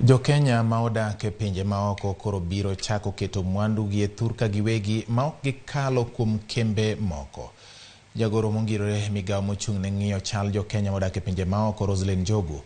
Jo-Kenya ma odak e pinje maoko koro biro chako keto mwandugi e thurka giwegi ma ok gikalo kuom kembe moko. Jagoro mongirore e migawo mochung' ne ng'iyo chal jo-Kenya modak e pinje maoko Roselyn Njogu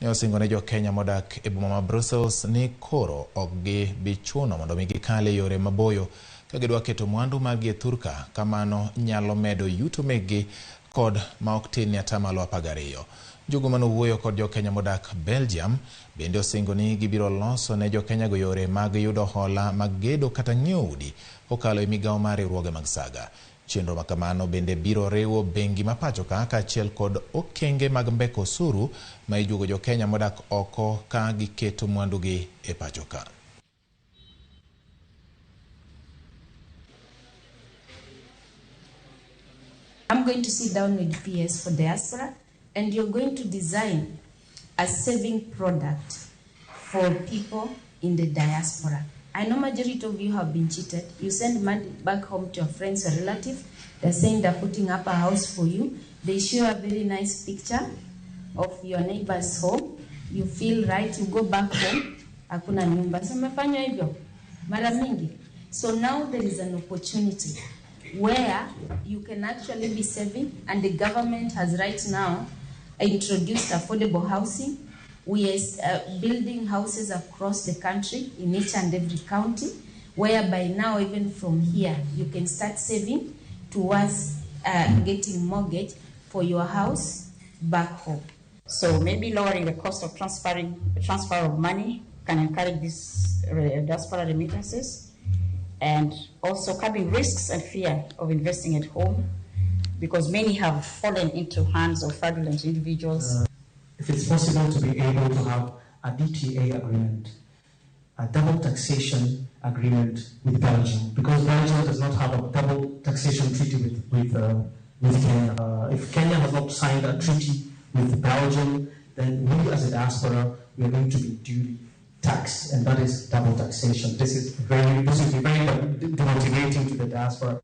ne osingo ne jo-Kenya modak e boma ma Brussels ni koro ok gibi chuno mondo mi gikal e yore maboyo ka gidwa keto mwandu maggi e thurka kamano nyalo medo yuto mekgi kod ma ok tin ne atamalo 12. Njogu manowuoyo kod jo-Kenya modak Belgium bende osingo ni gibiro loso ne jo-Kenya go yore mag yudo hola mag gedo kata ng'iewo udi kokalo e migawo mar riwruoge mag saga. Chenro ma kamano bende biro riwo bengi ma pacho ka kaachiel kod okenge mag mbeko osuru ma ijuogo jo-Kenya modak oko ka giketo mwandugi e pacho ka. I'm going to sit down with PS for diaspora, and you're going to design a saving product for people in the diaspora. I know majority of you have been cheated. You send money back home to your friends or relatives. They're saying they're putting up a house for you. They show a very nice picture of your neighbor's home. You feel right, you go back home, hakuna nyumba. So umefanya hivyo mara mingi. So now there is an opportunity where you can actually be saving, and the government has right now introduced affordable housing. We are building houses across the country in each and every county, whereby now even from here you can start saving towards getting mortgage for your house back home. So maybe lowering the cost of transfer of money can encourage these diaspora remittances, and also curbing risks and fear of investing at home, because many have fallen into hands of fraudulent individuals. If it's possible to be able to have a DTA agreement, a double taxation agreement with Belgium, because Belgium does not have a double taxation treaty with Kenya. If Kenya has not signed a treaty with Belgium, then we as a diaspora, we are going to be duly taxed, and that is double taxation. This is very demotivating to the diaspora.